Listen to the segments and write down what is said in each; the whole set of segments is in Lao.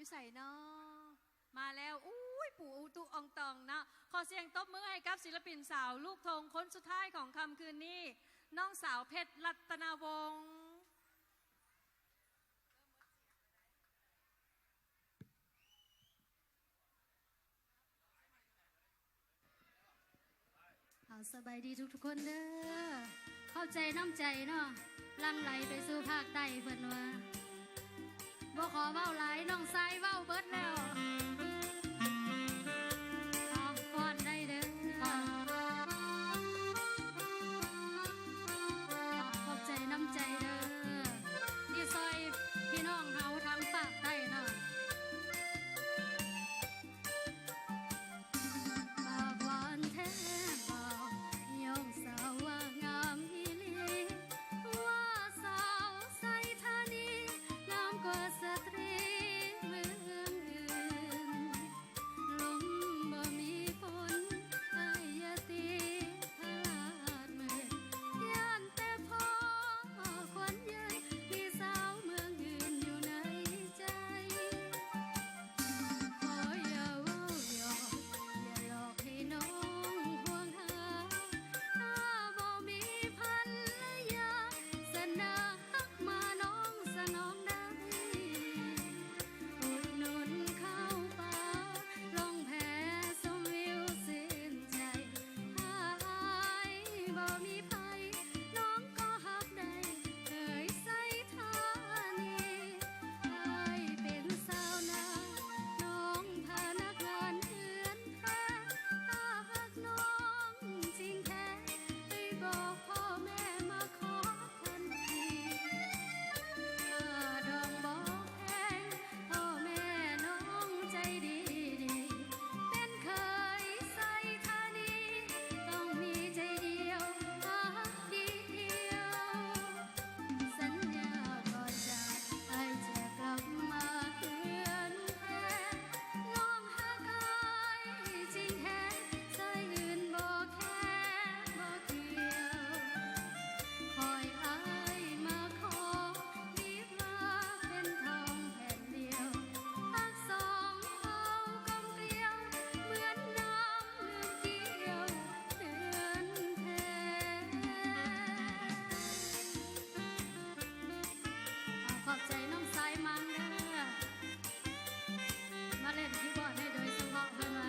ໃສເນາະ ມາແລ້ວ. ອຸ້ຍ ປູອຸຕຸອອງຕອງເນາະ. ຂໍສຽງຕົບມືໃຫ້ກັບສິລະປິນສາວລູກທົ່ງຄົນສຸດທ້າຍຂອງຄ່ຳຄືນນີ້ ນ້ອງສາວເພັດ ລັດຕະນາວົງ. ເອົາ ສະບາຍດີທຸກໆຄົນເດີ. ຂອບໃຈນ້ຳໃຈເນາະ ຫຼັ່ງໄຫຼໄປສູ່ພາກໃຕ້ເພິ່ນວ່າ. ບໍ່ຂໍເວົ້າຫຼາຍ ນ້ອງຊາຍເວົ້າເບິດແລ້ວ. ເອົາ ຟ້ອນໄດ້ເດີ. ຂອບໃຈນ້ຳໃຈເດີ ທີ່ຊ່ອຍພີ່ນ້ອງເຮົາທາງພາກໃຕ້ເນາະ. ປາກຫວານແທ້ບໍ່ ຍ້ອງສາວວ່າງາມອີ່ຫຼີ ວ່າສາວໄຊທານີ ງາມກວ່າສະຕຣີເມືອງອື່ນ. ລົມບໍ່ມີຝົນ ເອີຍຢ່າຕີພະລາດມືດ ຢ້ານແຕ່ພໍຄວັນເຍີນ ມີສາວເມືອງອື່ນຢູ່ໃນໃຈ. ຂໍຢ່າເວົ້າຢອກ ຢ່າຫຼອກໃຫ້ນ້ອງຫ່ວງຫາ ຖ້າບໍ່ມີພັນລະຍາ ສະໜາຮັກມານ້ອງສະໜອງໄດ້ ອຸດໜູນເຂົ້າປ່າ ລ່ອງແພຊົມວິວຊື່ນໃຈ. ຖ້າອ້າຍບໍ່ມີໃຜ ນ້ອງກໍຮັກໄດ້ ເອີຍໄຊທານີ. ອ້າຍເປັນຊາວນາ ນ້ອງພະນັກງານເຮືອນແພ ຖ້າຮັກນ້ອງຈິງແທ້ ໄປບອກພໍ່ແມ່ມາຂໍທັນທີ. ຄ່າດອງບໍ່ແພງ ພໍ່ແມ່ນ້ອງໃຈດີໆ ເປັນເຂີຍໄຊທານີ ຕ້ອງມີໃຈດຽວຮັກດຽວ. ສັນຍາບໍ່ຈາກ ອ້າຍຈະກັບມາເຮືອນແພ ນ້ອງຮັກອ້າຍຈິງແທ້ ຊາຍອື່ນບໍ່ແຄບໍ່ກ່ຽວ ຂໍໃຫ້ອ້າຍມາຂໍ ມີວ່າເປັນທອງແທ່ງດຽວ ຮັກສອງເຮົາກົມກຽວ ເໝືອນນ້ຳລືມກ່ຽວເຮືອນແພ. ຂໍຂອບໃຈນ້ອງຊາຍມັງເດີ ມາຫຼິ້ນຄີບອດໃຫ້ໂດຍສະເພາະເພິ່ນວ່າ.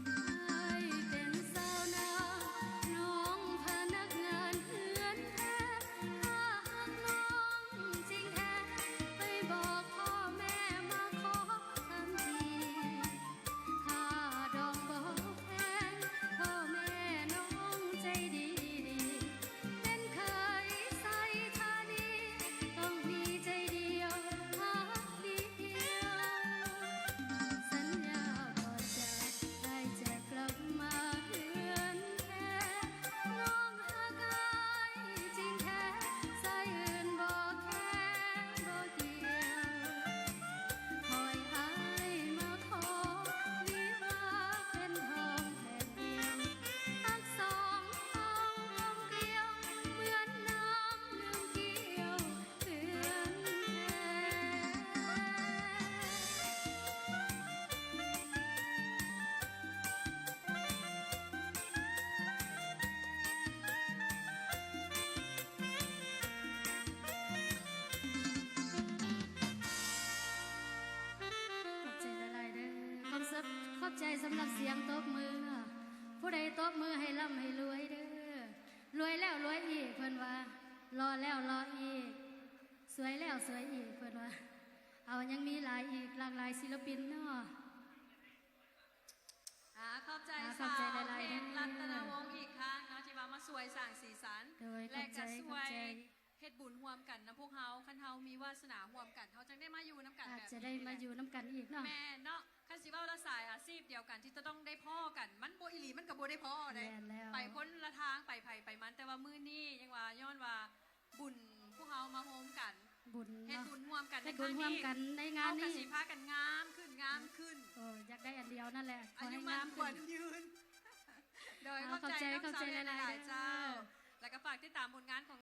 ອ້າຍເປັນຊາວນາ ນ້ອງພະນັກງານເຮືອນແພ ຖ້າຮັກນ້ອງຈິງແທ້ ໄປບອກພໍ່ແມ່ມາຂໍທັນທີ. ຄ່າດອງບໍ່ແພງ ພໍ່ແມ່ນ້ອງໃຈດີໆ ເປັນເຂີຍໄຊທານີ ຕ້ອງມີໃຈດຽວຮັກດຽວ ສັນຍາບໍ່ຈາກ ອ້າຍຈະກັບມາເຮືອນແພ ນ້ອງຮັກອ້າຍຈິງແທ້ ຊາຍອື່ນບໍ່ແຄບໍ່ກ່ຽວ ຂໍໃຫ້ອ້າຍມາຂໍ ວິວາເປັນທອງແທ່ງດຽວ ຮັກສອງເຮົາກົມກຽວ ເໝືອນນ້ຳລືມກ່ຽວເຮືອນແພ. ຂອບໃຈຫຼາຍໆເດີ ຂອບ ຂອບໃຈສຳລັບສຽງຕົບມື. ຜູ້ໃດຕົບມືໃຫ້ລ່ຳໃຫ້ລວຍເດີ ລວຍແລ້ວລວຍອີກ ເພິ່ນວ່າ ຫຼໍ່ແລ້ວຫຼໍ່ອີກ ສວຍແລ້ວສວຍອີກ ເພິ່ນວ່າ. ເອົາ ຍັງມີຫຼາຍອີກ ຫຼາກຫຼາຍສິລະປິນເນາະ. ອາ ຂອບໃຈ ອາ ສາວເພັດ ລັດຕະນະວົງ ອີກຄັ້ງເນາະ ທີ່ວ່າມາຊ່ວຍສ້າງສີສັນ ແລະກະຊ່ວຍເຮັດບຸນຮ່ວມກັນນຳພວກເຮົາ. ຄັນເຮົາມີວາສະໜາຮ່ວມກັນ ເຮົາຈັ່ງໄດ້ມາຢູ່ນຳກັນ ອາດຈະໄດ້ມາຢູ່ນຳກັນອີກເນາະ. ແມ່ນເນາະ ຄັນຊິເວົ້າລະສາຍອາຊີບດຽວກັນ ທີ່ຈະຕ້ອງໄດ້ພໍ້ກັນ ມັນບໍ່ອີ່ຫຼີ ມັນກະບໍ່ໄດ້ພໍ້ໃດ. ແມ່ນແລ້ວ ໄປຄົນລະທາງ ໄປໃຜໄປມັນ. ແຕ່ວ່າມື້ນີ້ຍັງວ່າ ຍ້ອນວ່າ ບຸນພວກເຮົາມາໂຮມກັນ ບຸນ ເຮັດ ເນາະ ບຸນຮ່ວມກັນ ເຮັດ ໃນ ບຸນຮ່ວມກັນໃນງານນີ້ ເຮົາກໍຊິພາກັນງາມຂຶ້ນ ງາມຂຶ້ນ ເອີ ຢາກໄດ້ອັນດຽວນັ້ນແຫຼະ ອາຍຸໝັ້ນຂວັນຍືນ ໂດຍ ອ່າ ຂອບໃຈ ຂອບໃຈ ນ້ອງສາວຫຼາຍໆ ຫຼາຍໆ ເຈົ້າ ເຈົ້າ ແລ້ວກໍຝາກຕິດຕາມຜົນງານຂອງ